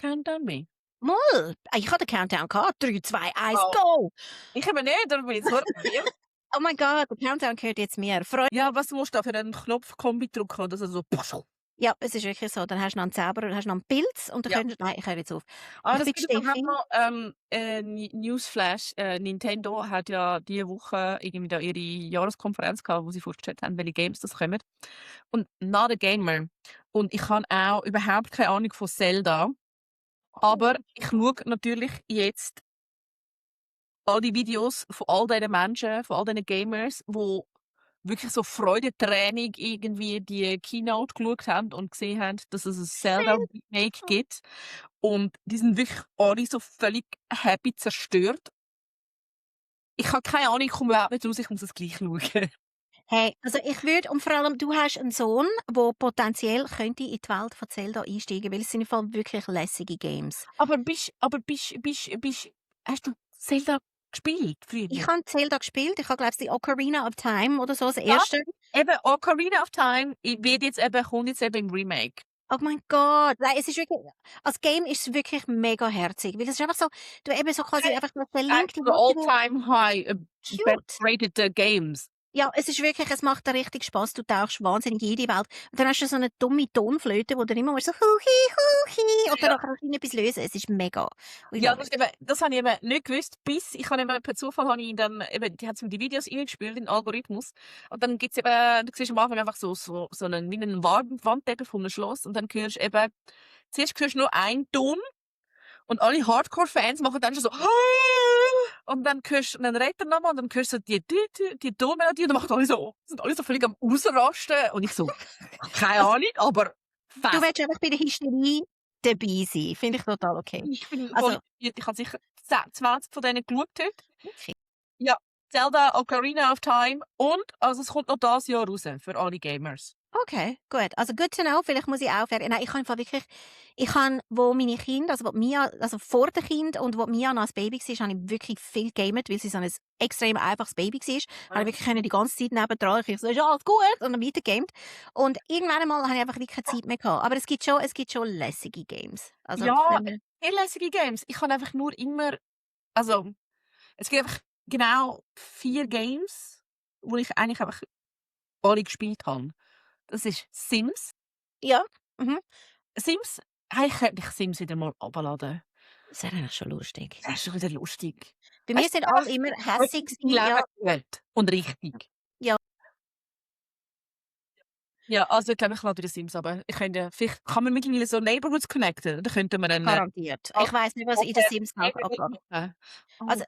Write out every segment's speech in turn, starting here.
Countdown mehr. Mal, ich hatte den Countdown gehabt. 3, 2, 1, Oh. go! Ich eben nicht, darum bin ich so verwirrt. Oh mein Gott, der Countdown gehört jetzt mir. Ja, was musst du da für einen Knopf-Kombi drücken, dass er so... Ja, es ist wirklich so. Dann hast du noch einen Zauberer, dann hast du noch einen Pilz und dann Ja. könntest Nein, ich höre jetzt auf. Ah, Ich das bin gibt es aber Steffi. noch Newsflash. Nintendo hat ja diese Woche irgendwie da ihre Jahreskonferenz gehabt, wo sie vorgestellt haben, welche Games das kommen. Und not a gamer. Und ich habe auch überhaupt keine Ahnung von Zelda. Aber ich schaue natürlich jetzt all die Videos von all diesen Menschen, von all diesen Gamers, die wirklich so Freudentränen irgendwie die Keynote geschaut haben und gesehen haben, dass es ein Zelda-Remake gibt. Und die sind wirklich alle so völlig happy zerstört. Ich habe keine Ahnung, ich komme überhaupt nicht raus, ich muss es gleich schauen. Hey, also ich würde, und vor allem, du hast einen Sohn, der potenziell könnte in die Welt von Zelda einsteigen, weil es sind im Fall wirklich lässige Games. Aber hast du Zelda gespielt früher? Ich habe Zelda gespielt, ich habe, glaube ich, die Ocarina of Time oder so, das Ja, erste. eben Ocarina of Time kommt jetzt eben im Remake. Oh mein Gott, nein, es ist wirklich, als Game ist es wirklich mega herzig, weil es ist einfach so, du eben so quasi einfach der Link, die All-time high cute. best-rated games. Ja, es ist wirklich, es macht dir richtig Spass, du tauchst wahnsinnig in jede Welt. Und dann hast du so eine dumme Tonflöte, wo du immer musst so huhi, und dann kannst du etwas lösen. Es ist mega. Ja, das habe ich eben nicht gewusst, bis ich habe eben per Zufall habe ich dann eben, die hat mir die Videos eingespielt, den Algorithmus. Und dann gibt's eben, du siehst am Anfang einfach so einen, wie einen Wanddeckel von einem Schloss und dann hörst du eben, zuerst hörst du nur einen Ton und alle Hardcore-Fans machen dann schon so und dann hörst du einen Retter nochmal und dann hörst du die Tonmelodie und dann machen alle so, sind alle so völlig am Ausrasten und ich so, keine Ahnung, aber fest. Du willst einfach bei der Hysterie dabei sein. Finde ich total okay. Ich bin Also, voll interessiert. Ich habe sicher 20 von denen geschaut heute. okay. Ja, Zelda Ocarina of Time und also es kommt noch dieses Jahr raus für alle Gamers. Okay, gut. Also good to know. Vielleicht muss ich auch fertig. Nein, ich habe einfach wirklich, wo meine Kinder, also wo Mia, also vor dem Kind und wo Mia noch als Baby war, habe ich wirklich viel gamet, weil sie so ein extrem einfaches Baby war. Habe ich wirklich können die ganze Zeit nebendran, ich so, ist alles gut, und dann weiter gamet. Und irgendwann einmal habe ich einfach wirklich keine Zeit mehr gehabt. Aber es gibt schon lässige Games. Also, Ja, sehr lässige Games. Ich kann einfach nur immer, also es gibt einfach genau 4 Games, wo ich eigentlich einfach alle gespielt habe. Das ist Sims. ja. Mhm. Sims, eigentlich könnte ich Sims wieder mal runterladen. Das wäre eigentlich schon lustig. Das ist schon wieder lustig. Bei mir Weißt du, sind alle immer hässig gewesen, ja. Lebenswelt und richtig. Ja. Ja, also ich glaube, ich lade wieder Sims, aber ich könnte, vielleicht kann man mittlerweile so Neighborhoods connecten. Da könnte man dann Garantiert. Ich weiss nicht, was in der Sims-Welt abgeht. Also,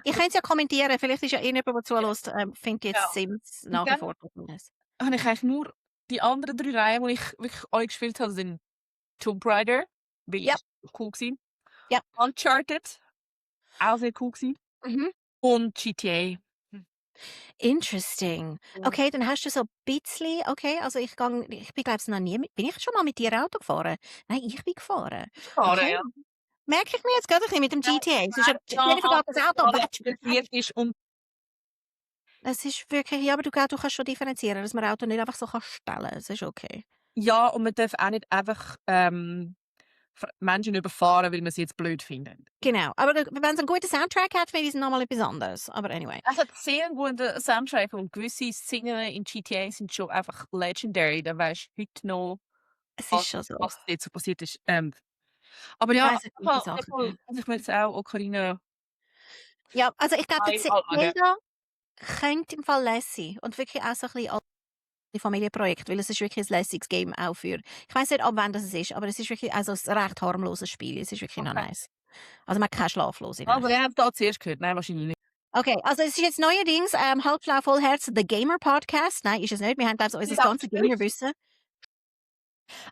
ich könnte es ja kommentieren. Vielleicht ist ja jemand, der zuhört, findet jetzt Ja. Sims nach wie vor nice. Habe ich eigentlich nur die anderen 3 Reihen, die ich wirklich alle gespielt habe, sind Tomb Raider, weil Ja. cool gewesen. Ja. Uncharted, auch sehr cool gewesen. Mhm. Und GTA. Interesting. Okay, dann hast du so ein bisschen, okay, also ich bin, glaube ich, noch nie bin ich schon mal mit dir Auto gefahren? Nein, ich bin gefahren. Okay. Ja. Merke ich mir jetzt gerade ein bisschen mit dem GTA. Es ist Ja, Jennifer geht das Auto weg. ist und Es ist wirklich, ja, aber du kannst schon differenzieren, dass man Auto nicht einfach so stellen kann. Es ist okay. ja, und man darf auch nicht einfach Menschen überfahren, weil man sie jetzt blöd findet. Genau, aber wenn es einen guten Soundtrack hat, finde ich es nochmal etwas anderes. Aber anyway. Es hat sehr einen guten Soundtrack und gewisse Szenen in GTA sind schon einfach legendary. Da weisst du heute noch, Es ist schon so. was jetzt so passiert ist. Aber ja, weiss, gute Sachen, ja. also ich will jetzt auch Ocarina. Ja, also ich glaube, der Nein, Zelda könnte im Fall lässig und wirklich auch so ein bisschen als Familienprojekt, weil es ist wirklich ein lässiges Game auch für, ich weiss nicht, ab wann das ist, aber es ist wirklich also ein recht harmloses Spiel. Es ist wirklich noch nice. Also man hat keine schlaflose Nacht. Aber ich habe da zuerst gehört. Nein, wahrscheinlich nicht. Okay, also es ist jetzt neuerdings Halbschlau Vollherz, The Gamer Podcast. Nein, ist es nicht. Wir haben glaube ich unser ganzes Gamerwissen.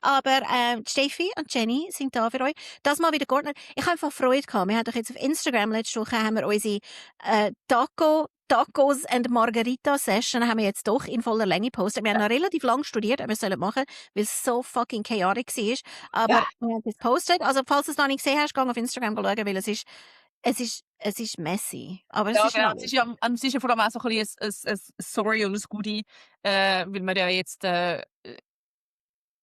Aber Steffi und Jenny sind da für euch. Das mal wieder geordnet. Ich habe einfach Freude gehabt. Wir haben doch jetzt auf Instagram letzte Woche haben wir unsere Tacos and Margarita Session haben wir jetzt doch in voller Länge gepostet. Wir haben noch relativ lang studiert, ob wir es machen sollen, weil es so fucking chaotic war. Aber wir haben es gepostet. Also falls du es noch nicht gesehen hast, geh auf Instagram schauen, weil es ist messy. Aber es Ja, ist genau. nice. Es ist ja vor allem auch so ein bisschen ein Sorry und ein Goodie, weil wir ja jetzt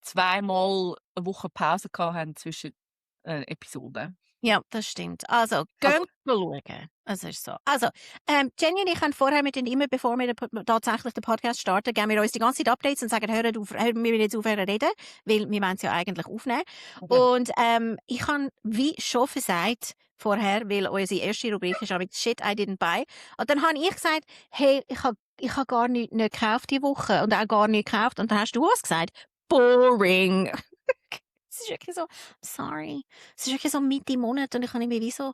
zweimal eine Woche Pause gehabt haben zwischen Episode. Ja, das stimmt. Also, Also, geht schauen. Es ist so. Also, Jenny und ich haben vorher immer, bevor wir tatsächlich den Podcast starten, geben wir uns die ganze Zeit Updates und sagen, wir wollen jetzt aufhören reden, weil wir wollen es ja eigentlich aufnehmen. okay. Und ich habe, wie schon gesagt, vorher, weil unsere erste Rubrik ist nämlich «Shit I didn't buy». Und dann habe ich gesagt, hey, ich habe gar nicht gekauft diese Woche und auch gar nicht gekauft. Und dann hast du was gesagt? Boring. Es ist wirklich so, sorry. Es ist wirklich so Mitte Monat und ich habe irgendwie wie so,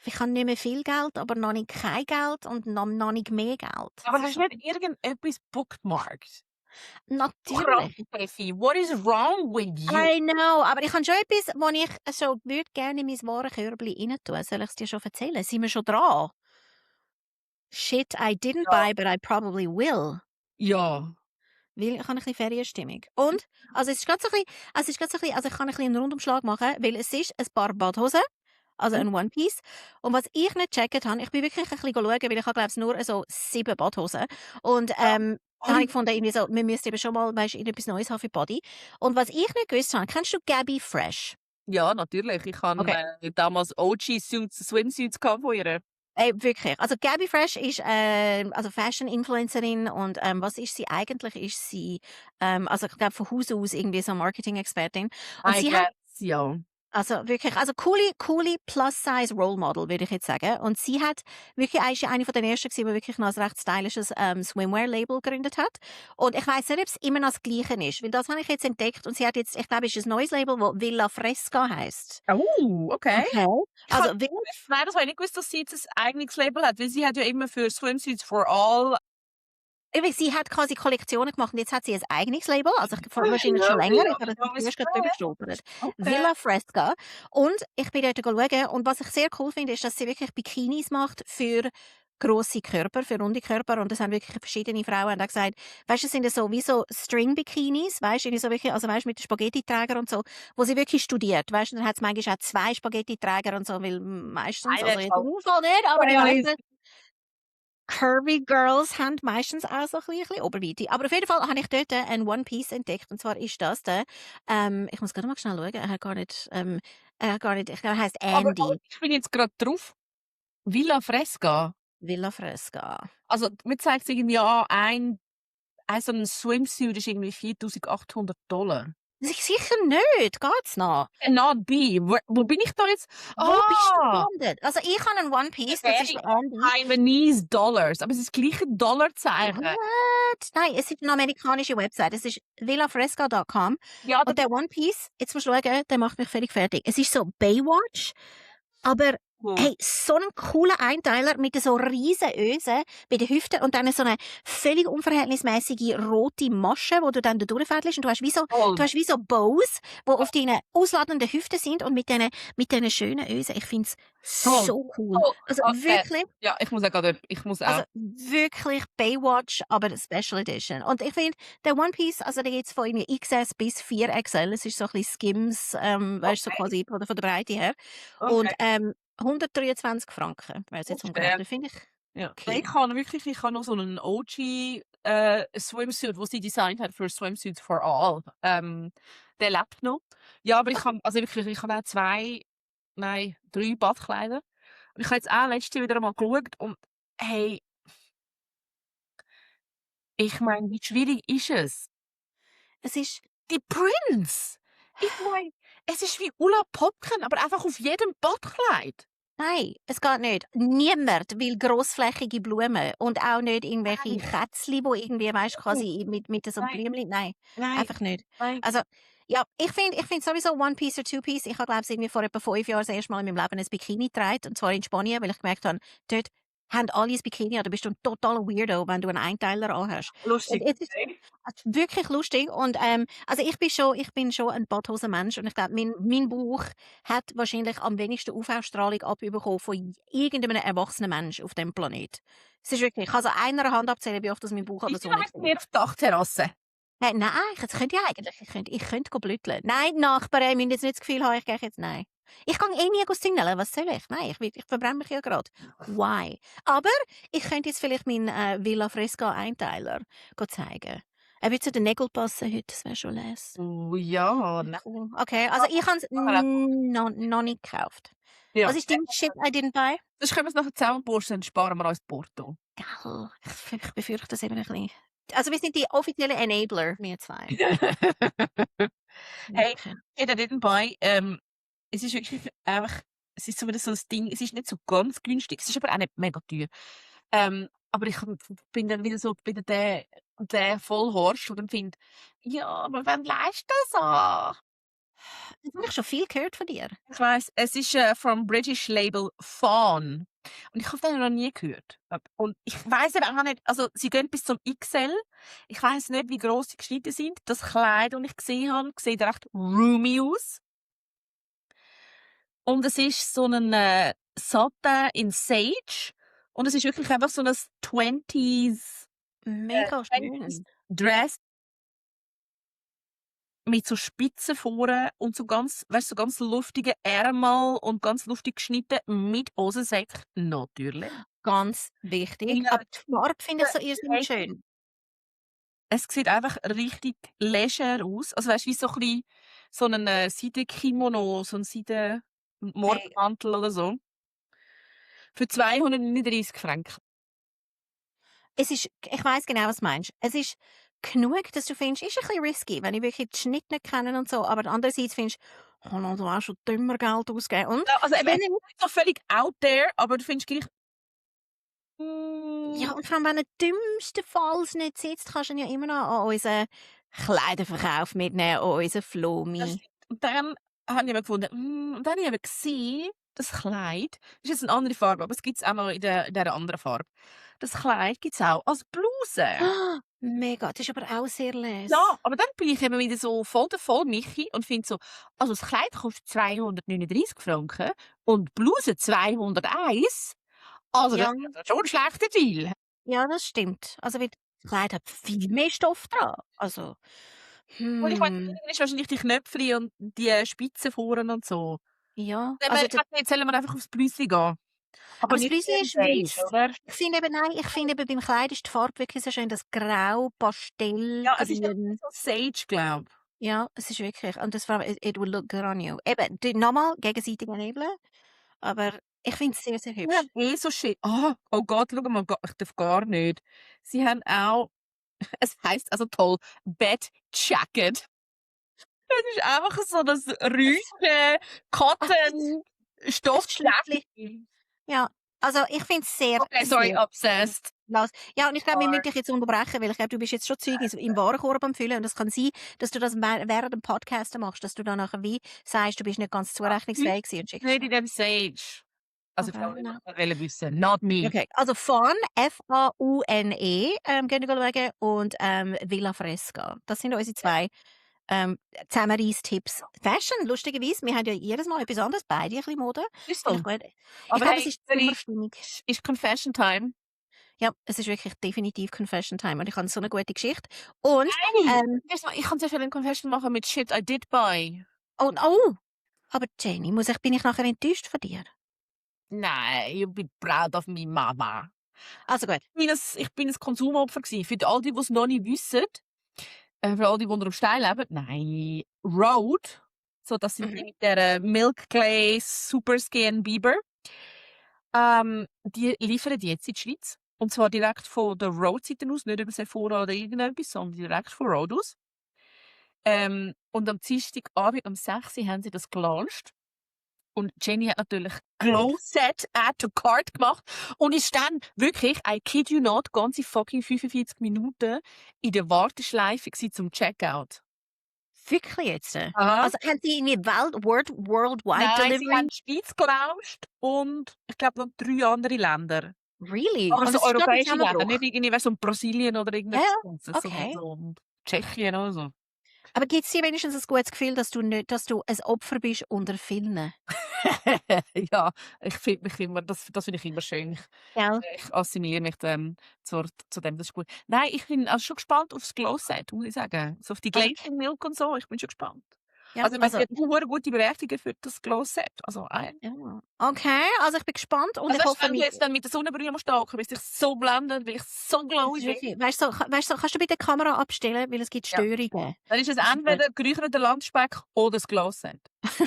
ich habe nicht mehr viel Geld, aber noch nicht kein Geld und noch nicht mehr Geld. Aber Es hast ist du so, nicht irgendetwas bookmarkt? natürlich. Steffi, what is wrong with you? I know, aber ich habe schon etwas, wo ich so würde gerne in mein Warenkörbchen rein tun. Soll ich es dir schon erzählen? Sind wir schon dran? Shit, I didn't Ja. buy, but I probably will. Ja. Weil ich habe ein bisschen Ferienstimmung. Und, also es ist gerade so ein bisschen, also ich kann ein bisschen einen Rundumschlag machen, weil es ist ein paar Badhosen, also ein One Piece. Und was ich nicht gecheckt habe, ich bin wirklich ein bisschen schauen, weil ich habe, glaube ich, nur so 7 Badhosen. Und, dann habe ich gefunden, irgendwie so, wir müssen eben schon mal, weißt, etwas Neues haben für Body. Und was ich nicht gewusst habe, kennst du Gabby Fresh? Ja, natürlich. Ich habe Okay. damals Swimsuits gehabt von ihr. Ey, wirklich. Also Gabby Fresh ist also Fashion-Influencerin und was ist sie eigentlich? Ist sie, also ich glaube von Haus aus irgendwie so Marketing-Expertin. Und I sie hat guess, ja. also wirklich, also coole Plus-Size Role Model, würde ich jetzt sagen. Und sie hat wirklich, ist ja eine von den ersten gewesen, die wirklich noch ein recht stylisches Swimwear-Label gegründet hat. Und ich weiss nicht, ob es immer noch das Gleiche ist, weil das habe ich jetzt entdeckt und sie hat jetzt, ich glaube, es ist ein neues Label, das Villa Fresca heisst. Oh, okay. Okay. Also, Nein, das habe ich nicht gewusst, dass sie jetzt ein eigenes Label hat, weil sie hat ja immer für Swimsuits for All. sie hat quasi Kollektionen gemacht und jetzt hat sie ein eigenes Label, also wahrscheinlich schon länger, ich habe das erst gerade drüber gestolpert. Okay. Villa Fresca. Und ich bin dort schauen und was ich sehr cool finde, ist, dass sie wirklich Bikinis macht für grosse Körper, für runde Körper und das haben wirklich verschiedene Frauen haben auch gesagt, weißt du, das sind so wie so String-Bikinis, weißt du, so wirklich, also weißt mit den Spaghetti-Träger und so, wo sie wirklich studiert, weißt du, dann hat es manchmal auch 2 Spaghetti-Träger und so, weil meistens, also in dem Fall nicht, aber die meisten Curvy Girls haben meistens auch so ein bisschen Oberweite. Aber auf jeden Fall habe ich dort ein One Piece entdeckt. Und zwar ist das der, ich muss gerade mal schnell schauen, er hat gar nicht, ich glaube, er heisst Aber Andy. ich bin jetzt gerade drauf. Villa Fresca. Villa Fresca. Also, mir zeigt es irgendwie an, ein so ein Swimsuit ist irgendwie $4.800. Sicher nicht, geht's noch? Cannot be. Wo bin ich da jetzt? Wo bist du gelandet? Also ich habe einen One Piece, das ist der Andy. Taiwanese Dollars. Aber es ist das gleiche Dollarzeichen. What? Nein, es ist eine amerikanische Website. Es ist villafresca.com. Ja, Und der One Piece, jetzt musst du schauen, der macht mich völlig fertig. Es ist so Baywatch, aber hey, so ein cooler Einteiler mit so riesen Ösen bei den Hüften und dann so eine völlig unverhältnismäßige rote Masche, wo du dann da durchfädelst und du hast wie so Bows, die auf deinen ausladenden Hüften sind und mit diesen schönen Ösen. Ich finde es so cool. Also wirklich. Ja, ich muss auch. Also wirklich Baywatch, aber Special Edition. Und ich finde, der One Piece, also der geht's von irgendwie XS bis 4XL. Es ist so ein bisschen Skims, weißt du, so quasi von der Breite her. Okay. Und 123 Franken, wäre es jetzt umgerechnet, finde ich. Ja. Okay. Ich habe noch so einen OG Swimsuit, den sie designt hat für Swimsuits for All. Der lebt noch. Ja, aber ich habe auch 3 Badkleider. Und ich habe jetzt auch letztes wieder mal geschaut und hey, ich meine, wie schwierig ist es? Es ist Die Prints! Ich meine, es ist wie Ulla Popken, aber einfach auf jedem Badkleid. nein, es geht nicht. Niemand will grossflächige Blumen und auch nicht irgendwelche Kätzchen, die irgendwie, weißt du, quasi mit so einem Blümchen. Nein, einfach nicht. Nein. Also, ja, ich finde sowieso One Piece oder Two Piece. Ich habe, glaube ich, irgendwie vor etwa 5 Jahren das erste Mal in meinem Leben ein Bikini getragen. Und zwar in Spanien, weil ich gemerkt habe, dort haben alle ein Bikini. Da bist du ein totaler Weirdo, wenn du einen Einteiler anhast. Lustig. Und jetzt ist wirklich lustig. Und, also ich bin schon ein Badhosenmensch. Und ich glaube, mein Bauch hat wahrscheinlich am wenigsten UV-Strahlung abbekommen von irgendeinem erwachsenen Mensch auf dem Planet. Es ist wirklich, ich kann so einer Hand abzählen, wie oft das mein Bauch an der Bist du Sonne mit mir auf die Dachterrasse? Hey, nein, das könnte ich eigentlich. Ich könnte blüteln. Nein, die Nachbarn müssen jetzt nicht das Gefühl haben, ich gehe jetzt, nein. Ich kann nie singeln, was soll ich? Nein, ich verbrenne mich ja gerade. Why? Aber ich könnte jetzt vielleicht meinen Villa Fresca Einteiler zeigen. Er wird zu den Nägeln passen heute, das wäre schon les. Ja, nein. Cool. Okay, also ich habe es noch nicht gekauft. Ja. Was ist dein Shit I didn't buy? Sonst können wir es nachher zusammenborsten, dann sparen wir uns Porto. Gell, ich befürchte das eben ein bisschen. Also wir sind die offiziellen Enabler, wir zwei. Hey, Okay. ich didn't buy, es ist wirklich einfach es ist so wieder so 'n Ding, es ist nicht so ganz günstig, es ist aber auch nicht mega teuer. Aber ich bin dann wieder so wieder der Vollhorst, der dann findet: „Ja, aber wann leist das an?“ Das habe ich schon viel gehört von dir. Ich weiss, es ist, vom British Label Fawn und ich habe den noch nie gehört. Und ich weiss eben auch nicht, also sie gehen bis zum XL. Ich weiss nicht, wie gross die geschnitten sind. Das Kleid, das ich gesehen habe, sieht recht roomy aus. Und es ist so 'nen, Satin in Sage und es ist wirklich einfach so 'n 20s Mega 20s schön. Dress mit so Spitzen vorne und so ganz, weißt du, so ganz luftige Ärmel und ganz lustig geschnitten mit Hosensäck natürlich. Ganz wichtig. Ja, Aber die Farbe finde ich so irrsinnig schön. es sieht einfach richtig leger aus. Also, weißt du, wie so 'n bisschen so 'nen, Seide-Kimono, so 'n Hey, Seiden-Morgenmantel oder so. Für 239 Franken. ich weiss genau, was du meinst. Es ist genug, dass du findest, ist ein bisschen risky, wenn ich wirklich die Schnitte nicht kenne und so, aber andererseits findest du: „Oh no, du hast schon dümmer Geld ausgegeben.“ Und Ja, also eben, es wenn ist nicht so völlig out there, aber du findest gleich, ja, und vor allem, wenn er dümmstenfalls nicht sitzt, kannst du ihn ja immer noch an unseren Kleiderverkauf mitnehmen, an unseren das Flomi. stimmt. Und dann habe ich eben gefunden, und dann habe ich eben gesehen, das Kleid ist jetzt 'ne andere Farbe, aber es gibt's auch noch in dieser anderen Farbe. Das Kleid gibt's auch als Bluse. Ah, mega, das ist aber auch sehr Ja, les. aber dann bin ich eben wieder so voll der Vollmichi und finde so: „Also das Kleid kostet 239 Franken und die Bluse 201. Also das Ja, ist ja schon 'n schlechter Deal.“ ja, das stimmt. Also, weil das Kleid hat viel mehr Stoff dran. Also, Und ich meine, das hm, Ding ist wahrscheinlich die Knöpfli und die Spitzen vorne und so. ja, Dann also ich weiss nicht, sollen wir einfach aufs Blüsli gehen? aber Aber das nicht Blüsli in ist beige, weiß. oder? Ich finde eben nein, ich finde eben beim Kleid ist die Farbe wirklich so schön, das Grau, Ja, es ist ja Pastellgrün. so Sage, glaube ich. Ja, es ist wirklich und das war it will look good on you. Eben, noch mal gegenseitig enablen, aber ich finde es sehr, sehr Die haben hübsch. so schön, oh Gott, schau mal, ich darf gar nicht. Sie haben auch, es heisst also toll, Bed Jacket. Das ist einfach so das Es Rüschen ah, Cotton ein Schlüpfli. Stoffjackett. Ja, also ich finde es sehr, Okay, sorry, sehr obsessed. los. Ja, und ich glaube, wir müssen Sorry. dich jetzt unterbrechen, weil ich glaube, du bist jetzt schon Zeug im Warenkorb am Füllen und es kann sein, dass du das während dem Podcast machst, dass du dann nachher wie sagst, du bist nicht ganz Hm, zurechnungsfähig gewesen und schickst nicht es. in dem Sage. Also, ich Okay, wollte no. einfach wissen, not me. Okay, also Faun, Faune, gehen wir schauen und Villa Fresca. Das sind unsere zwei Zusammenreis-Tipps. Fashion, lustigerweise, wir haben ja jedes Mal etwas anderes, beide ein bisschen Mode. Ist Finde so. ich gut. Ich Aber glaube, es hey, ist Zürich Sommerstimmung. ist Confession Time. Ja, es ist wirklich definitiv Confession Time und ich habe so eine gute Geschichte. Und, Hey, ähm, weißt du, ich kann sehr viel eine Confession machen mit Shit I did buy. oh, aber Jenny, bin ich nachher enttäuscht von dir? Nein, you be proud of me, Mama. Also gut. Ich bin ein Konsumopfer gewesen. Für all die, die's noch nicht wissen, für all die, die unter dem Stein leben, nein, Rhode, so das sind die Mhm. mit der Milk Glaze Super Skin Bieber, die liefern die jetzt in die Schweiz. Und zwar direkt von der Rhode-Seite aus, nicht über Sephora oder irgendetwas, sondern direkt von Rhode aus. Und am Dienstagabend um 6 Uhr haben sie das gelauncht. Und Jenny hat natürlich Glow Set Add to Cart gemacht und ist dann wirklich, I kid you not, ganze fucking 45 Minuten in der Warteschleife gsi zum Checkout. Wirklich jetzt? Aha. Also haben sie irgendwie worldwide Nein, sie haben Delivery? die Schweiz gelauncht und ich glaube noch 3 andere Länder. Really? Aber Und so es ist gerade im europäische Länder, Zusammenbruch? nicht irgendwie weißt, so Brasilien oder Ja, irgendetwas ja, Grosses, sondern okay. so Tschechien oder so. Aber gibt's dir wenigstens ein gutes Gefühl, dass du ein Opfer bist unter vielen? Ja, ich finde mich immer, das finde ich immer schön. Gell? Ich assimiliere mich zu dem, das ist gut. Nein, ich bin also schon gespannt aufs Glow Set, muss ich sagen. So auf die Also Glazing Milk und so, ich bin schon gespannt. Ja, Also, ich meine, also sie hat nur gute Bewertungen für das Glow-Set. Also, ja. Okay, also ich bin gespannt und also ich weißt du, hoffe, wenn du jetzt dann mit der Sonnenbrille musst tauchen, weil es dich so blendet, weil ich so das glowy ist bin, wirklich, weißt du, kannst du bitte die Kamera abstellen, weil es gibt ja, Störungen. dann ist es Das ist gut. entweder geräucherter Landspeck oder das Glow-Set. Das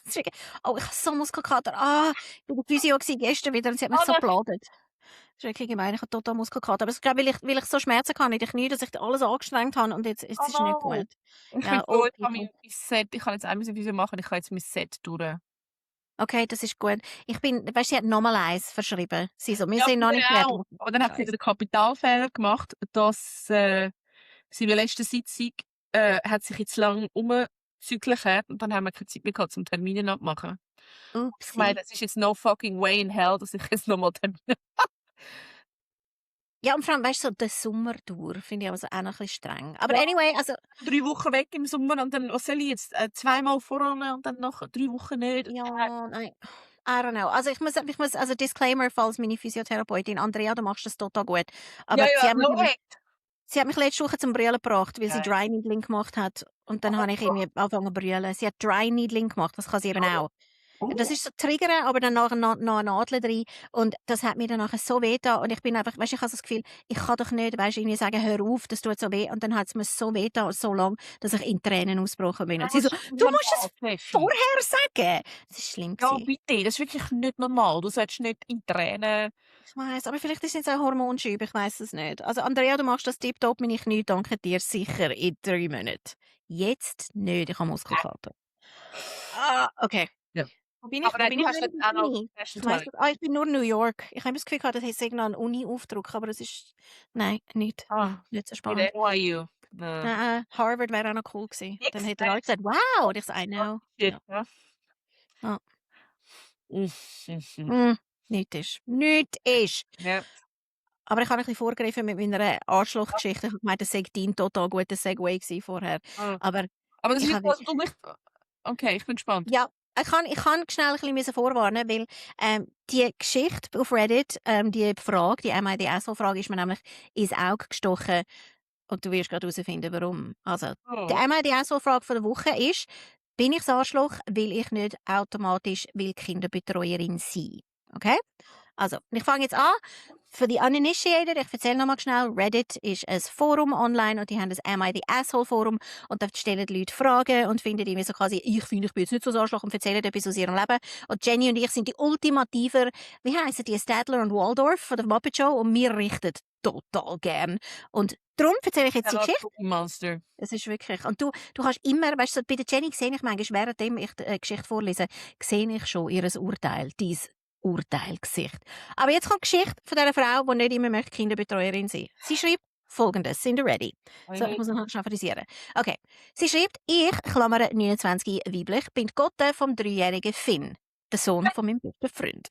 ist wirklich, oh, ich habe so Muskelkater. Ich war bei der Physio gestern wieder und sie hat mich Oh so nein. gebladet. Das ist wirklich gemein, ich habe total Muskelkater. Aber ich glaube, weil ich so Schmerzen hatte in den Knien, dass ich alles angestrengt habe und jetzt Oh ist es nicht no. gut. Ich bin Ja, froh, oh, ich habe mein Set, ich kann jetzt einmal so Physio machen, ich kann jetzt mein Set durch. okay, das ist gut. Weißt du, sie hat nochmal eins verschrieben. Sie so, wir Ja, sind noch nicht mir fertig. auch. Aber dann hat sie Scheiße. wieder den Kapitalfehler gemacht, dass sie bei der letzten Sitzung hat sich jetzt lang umgezügelt und dann haben wir keine Zeit mehr gehabt, zum Termine abmachen. Ich meine, Upsi. es ist jetzt no fucking way in hell, dass ich jetzt nochmal Termine. Ja, und vor allem, weißt du, so der Sommertour finde ich also auch noch ein bisschen streng. Aber Ja, anyway, also, 3 Wochen weg im Sommer und dann, was soll ich jetzt? Zweimal voran und dann noch 3 Wochen nicht. ja, nein. I don't know. Also also Disclaimer, falls meine Physiotherapeutin, Andrea, du machst das total gut. Ja, Aber ja, no hate. sie hat mich letzte Woche zum Brüllen gebracht, weil sie Ja. Dry Needling gemacht hat. Und dann Oh habe ich Gott. irgendwie angefangen zu brüllen. Sie hat Dry Needling gemacht, das kann sie eben auch. Das Oh. ist so triggern, aber dann nachher noch eine Nadel drin. Und das hat mir dann nachher so weh getan. Und ich bin einfach, weißt du, ich habe so das Gefühl, ich kann doch nicht, weißt du, irgendwie sagen, hör auf, das tut so weh. Und dann hat es mir so weh getan, so lange, dass ich in Tränen ausgebrochen bin. Ja, Und sie so, das du ist musst es normal, Steffi. vorher sagen. Das war schlimm Ja, gewesen. bitte, das ist wirklich nicht normal. Du solltest nicht in Tränen. Ich weiss, aber vielleicht ist es jetzt auch Hormonschub, ich weiss es nicht. Also Andrea, du machst das tiptop, meine Knie danke dir sicher in 3 Monaten. Jetzt nicht, ich habe Muskelkater. Okay. Ja. Wo bin ich? Aber Wo nein, bin du ich hast wieder jetzt bei auch noch Uni? Fashion Ich weiss Time. ich bin nur in New York. Ich habe das Gefühl gehabt, das hätte noch einen Uni-Aufdruck, aber es ist, nein, nicht. Ah, Nicht so mit spannend. NYU. Harvard wäre auch noch cool gewesen. Dann hätten alle Expensive. gesagt, wow, und ich so, I know. Shit, Ja. ja. Ja. Mhm, mhm. Nichts ist. Nichts ist. Ja. Aber ich habe ein bisschen vorgegriffen mit meiner Arschlochgeschichte. Ich habe gemeint, das sei dein total guter Segway gewesen vorher. Ah. Aber Aber das ist ich jetzt, habe was du mich. Okay, ich bin gespannt. ja, ich kann schnell ein bisschen vorwarnen, weil die Geschichte auf Reddit, die Frage, die Am I the Asshole-Frage, ist mir nämlich ins Auge gestochen und du wirst gerade herausfinden, warum. Also, die Oh. Am I the Asshole-Frage von der Woche ist, bin ich das Arschloch, will ich nicht automatisch Kinderbetreuerin sein? Okay? Also, ich fange jetzt an. Für die Uninitiated, ich erzähle nochmal schnell, Reddit ist ein Forum online und die haben das Am I the Asshole Forum und da stellen die Leute Fragen und finden irgendwie so quasi, ich finde, ich bin jetzt nicht so ein Arschloch und erzählen etwas aus ihrem Leben. Und Jenny und ich sind die ultimativer, wie heissen die, Stadler und Waldorf von der Muppet Show und wir richten total gern. Und darum erzähle ich jetzt die Geschichte. Monster. Es ist wirklich, und du kannst immer, weißt du, bei der Jenny sehe ich manchmal, währenddem ich die Geschichte vorlese, sehe ich schon ihr Urteil, dies Urteilgesicht. Aber jetzt kommt die Geschichte von dieser Frau, die nicht immer möchte Kinderbetreuerin sein. Sie schreibt Folgendes, sind ihr ready? So, ich muss noch schnell frisieren. Okay. Sie schreibt, ich, Klammer 29 weiblich, bin die Gotte vom 3-jährigen Finn, der Sohn von meinem besten Freund.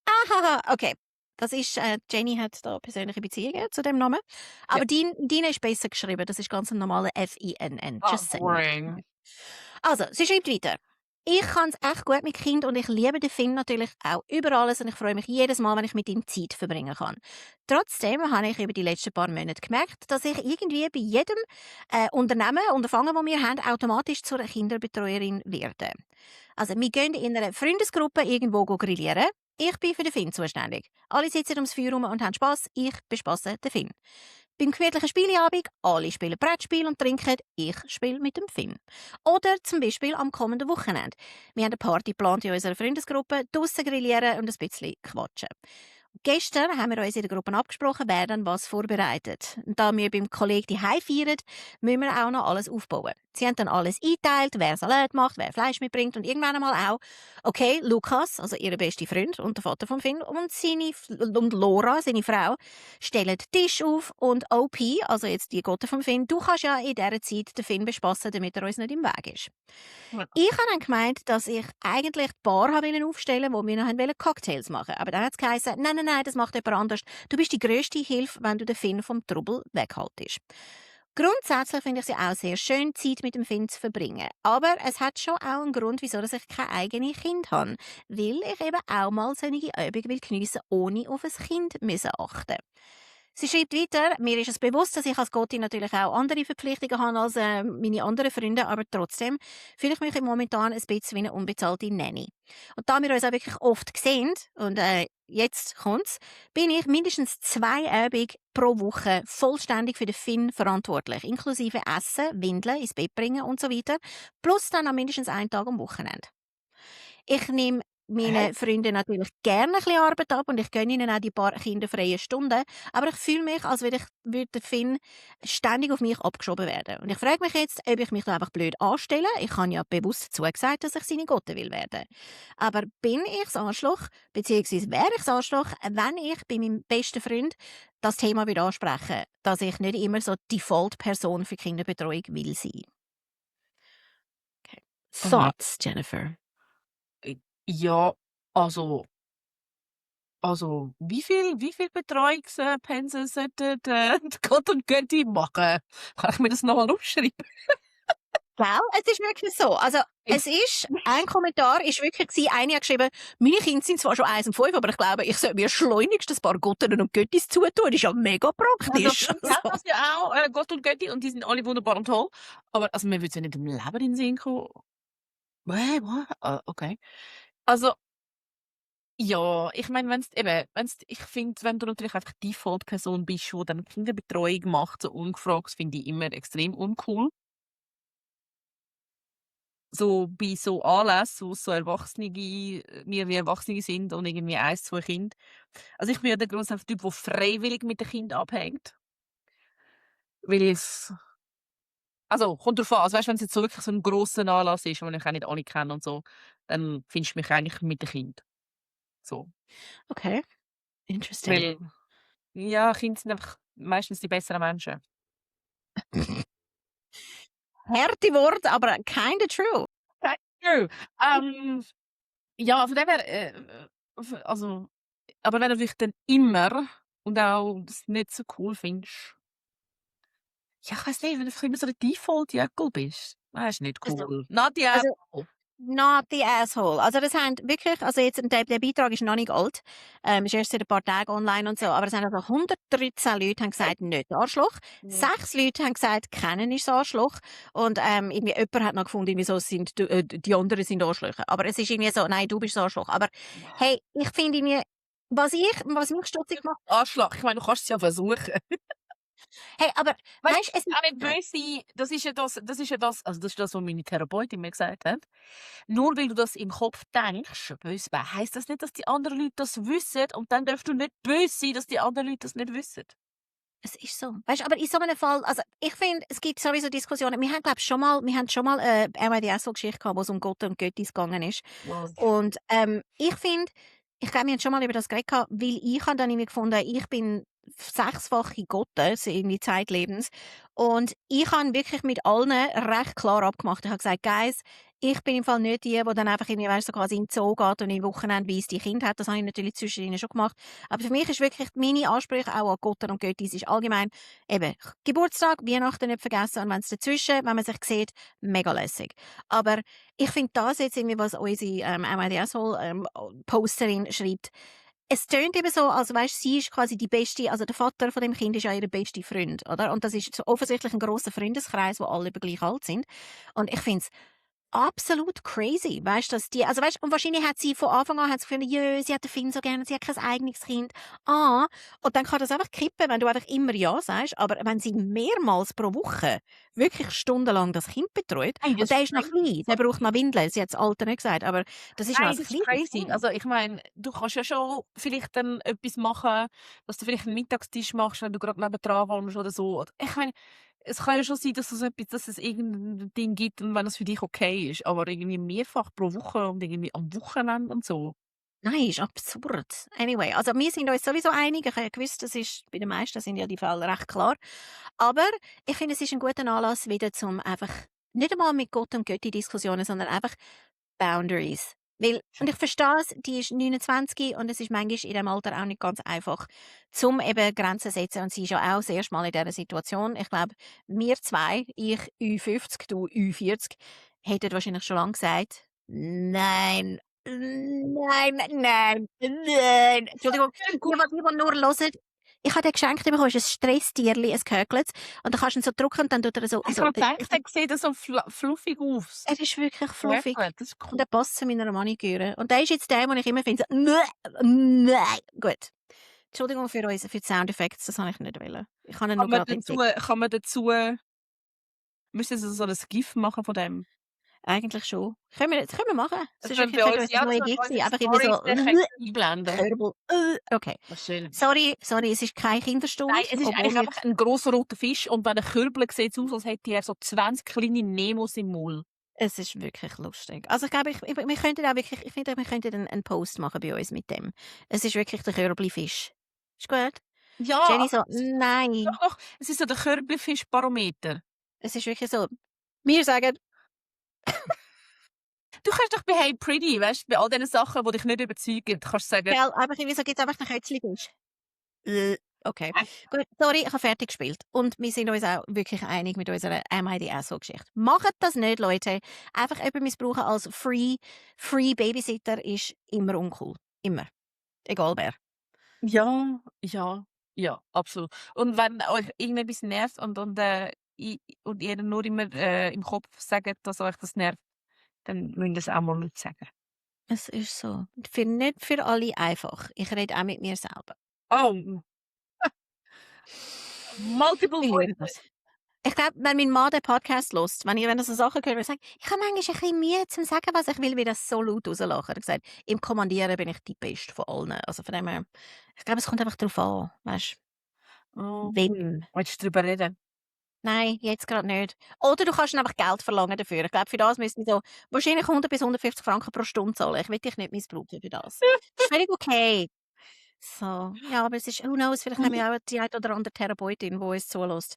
Aha, okay. Das ist, Jenny hat da persönliche Beziehungen zu dem Namen. Aber deine ist besser geschrieben. Das ist ganz ein normaler F-I-N-N. Just saying. Boring. Also, sie schreibt weiter. Ich kann es echt gut mit Kind und ich liebe den Finn natürlich auch über alles und ich freue mich jedes Mal, wenn ich mit ihm Zeit verbringen kann. Trotzdem habe ich über die letzten paar Monate gemerkt, dass ich irgendwie bei jedem Unterfangen, das wir haben, automatisch zur Kinderbetreuerin werde. Also, wir gehen in einer Freundesgruppe irgendwo grillieren. Ich bin für den Finn zuständig. Alle sitzen ums Feuer rum und haben Spass. Ich bespasse den Finn. Beim gemütlichen Spieleabend, alle spielen Brettspiel und trinken, ich spiele mit dem Finn. Oder zum Beispiel am kommenden Wochenende. Wir haben eine Party geplant in unserer Freundesgruppe, draussen grillieren und ein bisschen quatschen. Gestern haben wir uns in der Gruppe abgesprochen, wer dann was vorbereitet. Und da wir beim Kollegen die feiern, müssen wir auch noch alles aufbauen. Sie haben dann alles eingeteilt, wer Salat macht, wer Fleisch mitbringt und irgendwann einmal auch, okay, Lukas, also ihr bester Freund und der Vater von Finn, und Laura, seine Frau, stellen den Tisch auf und OP, also jetzt die Gotte von Finn, du kannst ja in dieser Zeit den Finn bespassen, damit er uns nicht im Weg ist. Ja. Ich habe dann gemeint, dass ich eigentlich die Bar aufstellen wollte, wo wir noch Cocktails machen wollten. Aber dann hat es geheißen, nein, das macht jemand anders. Du bist die grösste Hilfe, wenn du den Finn vom Trubel weghaltest. Grundsätzlich finde ich es ja auch sehr schön, Zeit mit dem Finn zu verbringen. Aber es hat schon auch einen Grund, wieso ich kein eigenes Kind habe. Weil ich eben auch mal solche Übungen geniessen will, ohne auf ein Kind achten. Sie schreibt weiter, mir ist es bewusst, dass ich als Gottin natürlich auch andere Verpflichtungen habe als meine anderen Freunde, aber trotzdem fühle ich mich momentan ein bisschen wie eine unbezahlte Nanny. Und da wir uns auch wirklich oft sehen, und jetzt kommt's, bin ich mindestens 2 Abende pro Woche vollständig für den Finn verantwortlich, inklusive Essen, Windeln, ins Bett bringen und so weiter, plus dann auch mindestens einen Tag am Wochenende. Ich nehme Hä? meinen Freunden natürlich gerne ein bisschen Arbeit ab und ich gönne ihnen auch die paar kinderfreien Stunden, aber ich fühle mich, als würde der Finn ständig auf mich abgeschoben werden. Und ich frage mich jetzt, ob ich mich da einfach blöd anstelle. Ich habe ja bewusst zugesagt, dass ich seine Gotte will werden. Aber bin ich das Arschloch, beziehungsweise wäre ich das Arschloch, wenn ich bei meinem besten Freund das Thema wieder anspreche, dass ich nicht immer so Default-Person für Kinderbetreuung will sein. Okay. Aha. Thoughts, Jennifer? Ja, also wie viel Betreuungspensen sollten Gott und Götti machen? Kann ich mir das noch mal aufschreiben? Gell? Es ist wirklich so. Also, es ist ein Kommentar ist wirklich gewesen, einer hat geschrieben, meine Kinder sind zwar schon 1 und 5, aber ich glaube, ich sollte mir schleunigst ein paar Gottinnen und Göttis zutun. Das ist ja mega praktisch. Also, wir haben das ja auch, Gott und Götti, und die sind alle wunderbar und toll. Aber also, mir würde es ja nicht im Leben in den Sinn kommen. What? Okay. Also, ja, ich meine, ich finde, wenn du natürlich einfach die Default-Person bist, die dann Kinderbetreuung macht, so ungefragt, finde ich immer extrem uncool. So bei so Anlässen, wo so Erwachsene wir wie Erwachsene sind und irgendwie 1, 2 Kinder. Also, ich bin ja der grosse Typ, der freiwillig mit den Kindern abhängt, weil es also, kommt drauf an. Also, weißt du, wenn's jetzt so wirklich so 'n grosser Anlass ist, wo ich auch nicht alle kenne und so, dann findest du mich eigentlich mit den Kindern, so. Okay, interesting. Weil ja, Kinder sind einfach meistens die besseren Menschen. Harte Worte, aber kinda true. Thank you. Ja, von dem her, also aber wenn du dich dann immer und auch das nicht so cool findest, ja, ich weiss nicht, wenn du einfach immer so der Default-Jöckel bist, das ist nicht Also cool. Not the also apple. not the asshole. Also das haben wirklich, also jetzt der Beitrag ist noch nicht alt, ist erst seit ein paar Tagen online und so, aber es haben also 113 Leute haben gesagt, nicht Arschloch. Mhm. 6 Leute haben gesagt, kennen ist das Arschloch. Und irgendwie jemand hat noch gefunden, wieso sind die anderen sind Arschlöcher. Aber es ist irgendwie so, nein, du bist das Arschloch. Aber hey, ich finde irgendwie, was mich stutzig macht, Arschloch, ich meine, du kannst es ja versuchen. hey, aber Weißt weißt du, es auch nicht böse sein, das ist das, was meine Therapeutin mir gesagt hat. Nur weil du das im Kopf denkst, böse sein, heisst das nicht, dass die anderen Leute das wissen, und dann darfst du nicht böse sein, dass die anderen Leute das nicht wissen. Es ist so. Weißt, aber in so einem Fall, also ich finde, es gibt sowieso Diskussionen. Wir haben, glaube wir haben schon mal MIDS-Geschichte gehabt, wo es um Gott und Göttis gegangen ist. Wow. Und ich finde, ich glaube, wir haben schon mal über das geredet gehabt, weil ich habe dann irgendwie gefunden, ich bin 6-fache Gottes irgendwie zeitlebens. Und ich habe wirklich mit allen recht klar abgemacht. Ich habe gesagt, Guys, ich bin im Fall nicht die dann einfach irgendwie, weißt, so quasi in den Zoo geht und im Wochenendweise die Kinder hat. Das habe ich natürlich zwischendrin schon gemacht. Aber für mich ist wirklich meine Ansprüche auch an Gott und Göttis ist allgemein eben Geburtstag, Weihnachten nicht vergessen und wenn es dazwischen, wenn man sich sieht, mega lässig. Aber ich finde das jetzt irgendwie, was unsere Posterin schreibt, es tönt eben so, als weißt, sie ist quasi die beste, also der Vater von dem Kind ist ja ihr bester Freund, oder? Und das ist so offensichtlich ein grosser Freundeskreis, wo alle über gleich alt sind. Und ich finde es absolut crazy, weißt, dass die, also weißt, und wahrscheinlich hat sie von Anfang an hat sie gefunden, jö, sie hat den Finn so gerne, sie hat kein eigenes Kind. Und dann kann das einfach kippen, wenn du einfach immer ja sagst, aber wenn sie mehrmals pro Woche wirklich stundenlang das Kind betreut, Hey, und das der ist ist noch crazy. klein, der braucht noch Windeln, sie hat das Alter nicht gesagt, aber das ist noch Nein, ein das ist kleines crazy. Kind. Also, ich meine, du kannst ja schon vielleicht dann etwas machen, dass du vielleicht einen Mittagstisch machst, wenn du gerade nebendran wohnst oder so. Ich meine, es kann ja schon sein, dass es irgendein Ding gibt, und wenn das für dich okay ist, aber irgendwie mehrfach pro Woche und irgendwie am Wochenende und so. Nein, ist absurd. Anyway, also wir sind uns sowieso einig. Ich habe ja gewusst, das ist, bei den meisten sind ja die Fälle recht klar. Aber ich finde, es ist ein guter Anlass wieder zum einfach nicht einmal mit Gott und Götti Diskussionen, sondern einfach Boundaries. Weil, und ich verstehe es, die ist 29 und es ist manchmal in diesem Alter auch nicht ganz einfach, zum eben Grenzen zu setzen. Und sie ist ja auch das erste Mal in dieser Situation. Ich glaube, wir zwei, ich Ü50, du Ü40, hätten wahrscheinlich schon lange gesagt, nein, nein, nein, nein. Entschuldigung, die nur hören, Ich habe den geschenkt bekommen, es ist ein Stresstierli, ein Gehöckelt. Und dann kannst du ihn so drücken und dann tut er so... Ich habe gedacht, der sieht so fluffig aus. Er ist wirklich fluffig. Gut, das ist Und cool. er passt zu meiner Maniküre. Und der ist jetzt der, den ich immer finde, so, nein. Gut. Entschuldigung für die Soundeffekte, das habe ich nicht wollen. Ich kann ihn nur gerade entdecken. Kann man dazu müssen Sie so ein GIF machen von dem? Eigentlich schon. Können wir machen. Es ist Also, wenn wirklich bei uns so ein GIF gewesen. Einfach immer so... einblenden. Körbel. Okay. Schön. Sorry, es ist keine Kinderstunde. Nein, es ist eigentlich einfach ein grosser roter Fisch und wenn er Körbel sieht es aus, als hätte er so 20 kleine Nemos im Maul. Es ist wirklich lustig. Also ich glaube, wir könnten auch wirklich, ich finde, wir könnten einen Post machen bei uns mit dem. Es ist wirklich der Körbli-Fisch. Ist gut? Ja, Jenny so, nein. doch, es ist so der Körbelfisch-Barometer. Es ist wirklich so. Wir sagen, Du kannst doch bei Hey Pretty, weißt du, bei all diesen Sachen, die dich nicht überzeugen, kannst du sagen, gell, aber wieso gibt es einfach einen Kötzli-Fisch? Okay. Gut, sorry, ich habe fertig gespielt. Und wir sind uns auch wirklich einig mit unserer MIDSO-Geschichte. Macht das nicht, Leute. Einfach jemanden missbrauchen als Free Babysitter ist immer uncool. Immer. Egal wer. ja, absolut. Und wenn euch irgendetwas nervt und ihr nur immer im Kopf sagt, dass euch das nervt, dann müsst ihr es auch mal nicht sagen. Es ist so. Nicht für alle einfach. Ich rede auch mit mir selber. Oh. Multiple Ich liebe voices. das. Ich glaube, wenn mein Mann den Podcast hört, wenn er so Sachen hört, sagt, ich habe manchmal ein bisschen Mühe zum sagen, was ich will, wie das so laut rauslachen. Er hat gesagt, im Kommandieren bin ich die Beste von allen. Also von dem her, ich glaube, es kommt einfach darauf an, weißt du, Oh. wem. Willst du darüber reden? Nein, jetzt gerade nicht. Oder du kannst einfach Geld verlangen dafür. Ich glaube, für das müssen wir so wahrscheinlich 100 bis 150 Franken pro Stunde zahlen. Ich will dich nicht missbrauchen für das. Das ist völlig okay. So, ja, aber es ist, who knows, vielleicht haben wir auch die eine oder andere Therapeutin, die uns zulässt.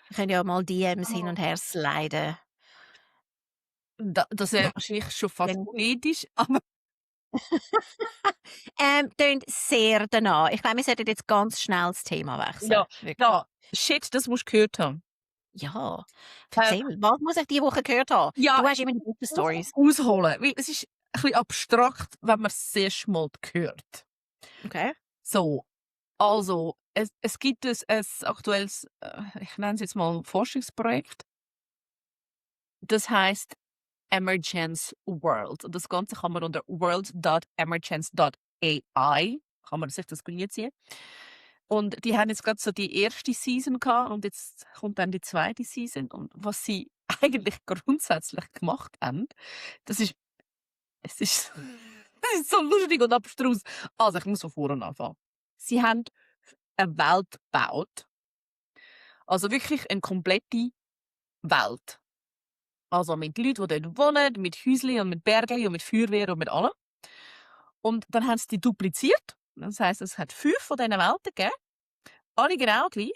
Wir können ja mal DMs hin und her sliden. Das wäre wahrscheinlich schon fast unethisch, aber Tönt sehr danach. Ich glaube, wir sollten jetzt ganz schnell das Thema wechseln. ja, Wirklich. ja, shit, das musst du gehört haben. Ja, erzähl. Was muss ich diese Woche gehört haben? Ja, Du hast immer die guten Stories. ausholen, weil es ist ein bisschen abstrakt, wenn man es sehr schmal hört. Okay. So, also, es gibt ein aktuelles, ich nenne es jetzt mal Forschungsprojekt. Das heisst Emergence World. Und das Ganze kann man unter world.emergence.ai kann man sich das ziehen. Und die haben jetzt gerade so die erste Season gehabt und jetzt kommt dann die zweite Season. Und was sie eigentlich grundsätzlich gemacht haben, das ist, es ist, das ist so lustig und abstrus. Also ich muss von vorne anfangen. Sie haben eine Welt gebaut. Also wirklich eine komplette Welt. Also mit Leuten, die dort wohnen, mit Häuschen und mit Bergen und mit Feuerwehr und mit allem. Und dann haben sie die dupliziert. Das heisst, es hat 5 von diesen Welten gegeben. Alle genau gleich.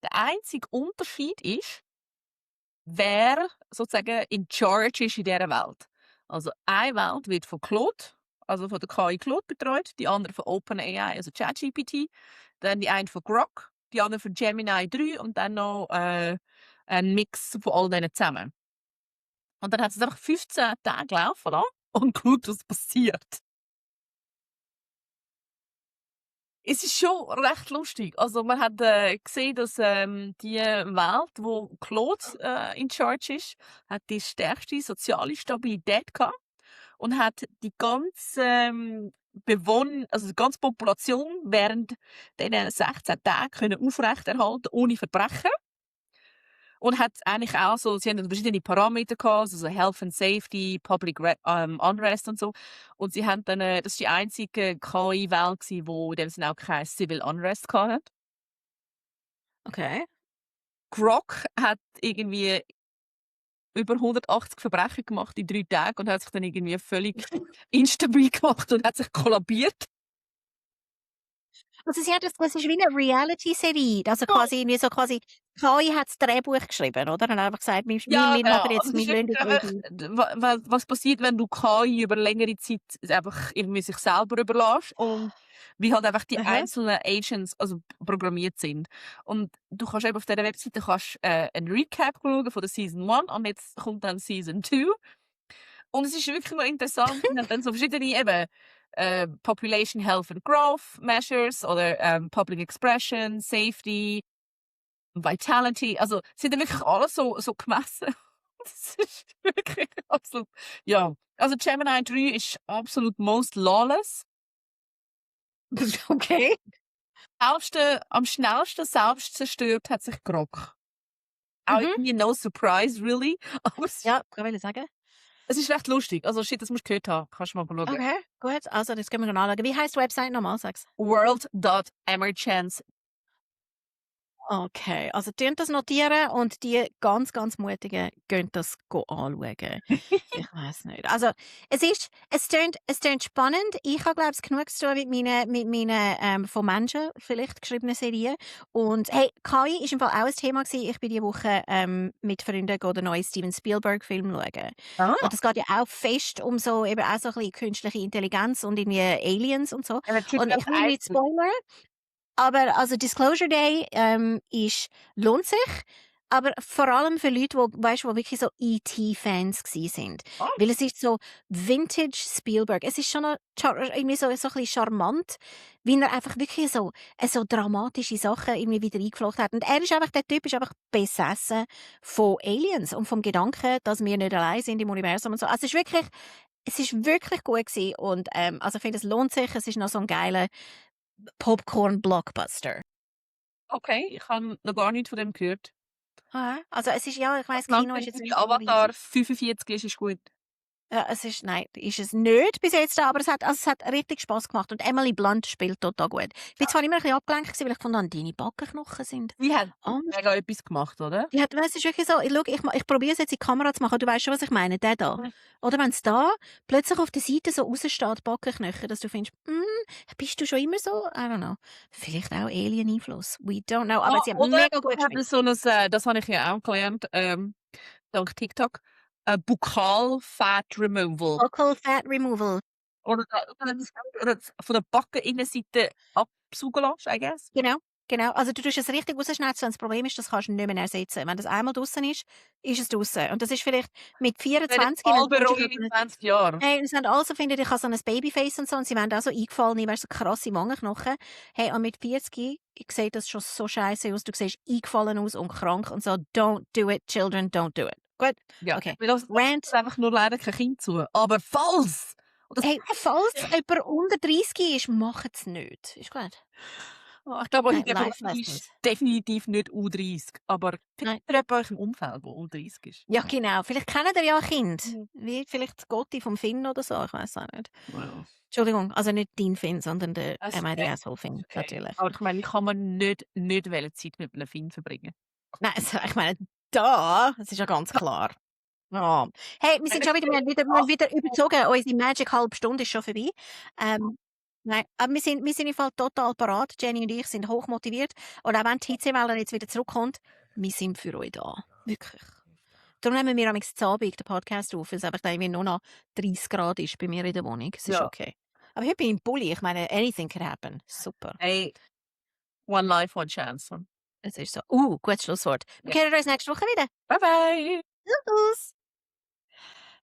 Der einzige Unterschied ist, wer sozusagen in charge ist in dieser Welt. Also eine Welt wird von Claude, also von der KI Claude betreut, die andere von OpenAI, also ChatGPT, dann die eine von Grok, die andere von Gemini 3 und dann noch ein Mix von all denen zusammen. Und dann hat es einfach 15 Tage laufen lassen und geschaut, was passiert. Es ist schon recht lustig. Also man hat gesehen, dass die Welt, wo Claude in charge ist, hat die stärkste soziale Stabilität gehabt und hat die ganze also die ganze Population während diesen 16 Tagen können aufrechterhalten ohne Verbrechen. Und hat eigentlich auch so, sie haben verschiedene Parameter gehabt, also Health and Safety, Public Unrest und so. Und sie haben dann, das ist die einzige KI-Welt gewesen, wo in dem Sinne auch kein Civil Unrest gehabt hat. Okay. Grok hat irgendwie über 180 Verbrechen gemacht in 3 Tagen und hat sich dann irgendwie völlig instabil gemacht und hat sich kollabiert. Also sie hat das ist wie eine Reality-Serie. Also quasi, KI hat das Drehbuch geschrieben, oder? Und einfach gesagt, wir machen jetzt, wir lassen was passiert, wenn du KI über längere Zeit einfach irgendwie sich selber überlässt und wie halt einfach die einzelnen Agents also programmiert sind. Und du kannst eben auf dieser Webseite einen Recap schauen von der Season 1 und jetzt kommt dann Season 2. Und es ist wirklich noch interessant, wir haben dann so verschiedene eben Population Health and Growth Measures oder Public Expression, Safety, Vitality. Also sind dann wirklich alles so gemessen. Das ist wirklich absolut, ja. Also Gemini 3 ist absolut most lawless. Okay. Am schnellsten selbst zerstört hat sich Grok. Auch irgendwie no surprise, really. Aber Ja, kann ich sagen. es ist recht lustig. Also shit, das musst du gehört haben. Kannst du mal schauen. Okay, gut. Also, das können wir noch anschauen. Wie heisst die Website nochmal? Sag's. World.emergence. Okay, also tönt das notieren und die ganz, ganz Mutigen gehen das anschauen. Ich weiß nicht. Also, es tönt spannend. Ich habe, glaube ich, genug zu tun mit meinen von Menschen vielleicht geschriebenen Serien. Und hey, KI ist im Fall auch ein Thema gewesen. Ich bin diese Woche mit Freunden den neuen Steven Spielberg-Film schauen. Ah, Und es geht ja auch fest um so, eben auch so ein bisschen künstliche Intelligenz und irgendwie Aliens und so. Und ich will nicht spoilern. Aber also Disclosure Day lohnt sich, aber vor allem für Leute, die, weißt, wo wirklich so E.T.-Fans sind. Oh. Weil es ist so Vintage Spielberg. Es ist schon noch irgendwie so ein bisschen charmant, wie er einfach wirklich so dramatische Sachen irgendwie wieder eingeflochten hat. Und der Typ ist einfach besessen von Aliens und vom Gedanken, dass wir nicht allein sind im Universum und so. Also es ist wirklich gut gewesen und also ich finde, es lohnt sich. Es ist noch so ein geiler Popcorn-Blockbuster. Okay, ich habe noch gar nichts von dem gehört. Ah, also es ist, ja, ich weiss, Solange Kino ist jetzt der nicht so Avatar riesig. 45 ist gut. Ja, nein, ist es nicht bis jetzt, aber es hat richtig Spass gemacht und Emily Blunt spielt total gut. Ich bin zwar immer ein bisschen abgelenkt gewesen, weil ich fand, deine Backenknochen sind Sie hat anders. mega etwas gemacht, oder? Ja, es ist wirklich so, ich probiere es jetzt in die Kamera zu machen, du weißt schon, was ich meine, der da. Mhm. Oder wenn es da plötzlich auf der Seite so raussteht, Backenknochen, dass du findest, bist du schon immer so? I don't know. Vielleicht auch Alien-Einfluss. We don't know. Aber sie haben oder mega gut ich habe gespielt. so ein, das habe ich ja auch gelernt, dank TikTok, Buccal Fat Removal. Vocal Fat Removal. Oder von der Backeninnenseite absaugen lässt, I guess. Genau. Also du tust es richtig rausschneiden. Das Problem ist, das kannst du nicht mehr ersetzen. Wenn das einmal draussen ist es draussen. Und das ist vielleicht mit 24... Alle bereuen in 20 Jahren. Hey, sie haben also findet, ich habe so ein Babyface und so, und sie werden auch so eingefallen, ich so krasse Wangenknochen. Hey, und mit 40 sieht das schon so scheiße aus. Du siehst eingefallen aus und krank und so. Don't do it, children, don't do it. Gut, Ja, okay. weil das Rant. ist einfach nur leider kein Kind zu. Aber falls! Hey, falls jemand unter 30 ist, macht es nicht. Ist gut. Oh, ich glaube, Life ich lessons. ist definitiv nicht U30. Aber Nein. vielleicht jemand euch im Umfeld, der U30 ist. Ja, genau. Vielleicht kennt ihr ja ein Kind. Mhm. Wie vielleicht Gotti vom Finn oder so. Ich weiß auch nicht. Wow. Entschuldigung, also nicht dein Finn, sondern der Das ist Am I the okay. Asshole Finn, Okay. natürlich. Aber ich meine, ich kann man nicht Zeit mit einem Film verbringen. Nein, also, ich meine, das ist ja ganz klar. Ja. Hey, wir sind schon wieder, wir haben wieder überzogen. Unsere Magic halbe Stunde ist schon vorbei. Nein, aber wir sind im Fall total parat. Jenny und ich sind hochmotiviert. Und auch wenn die Hitzewelle jetzt wieder zurückkommt, wir sind für euch da. Wirklich. Darum nehmen wir am Abend den Podcast auf, weil es einfach da irgendwie nur noch 30 Grad ist bei mir in der Wohnung. Es ist Ja. okay. Aber heute bin ich im Pulli. Ich meine, anything can happen. Super. Hey, one life, one chance. Es ist so. Gutes Schlusswort. Wir hören uns nächste Woche wieder. Bye bye! Tschüss.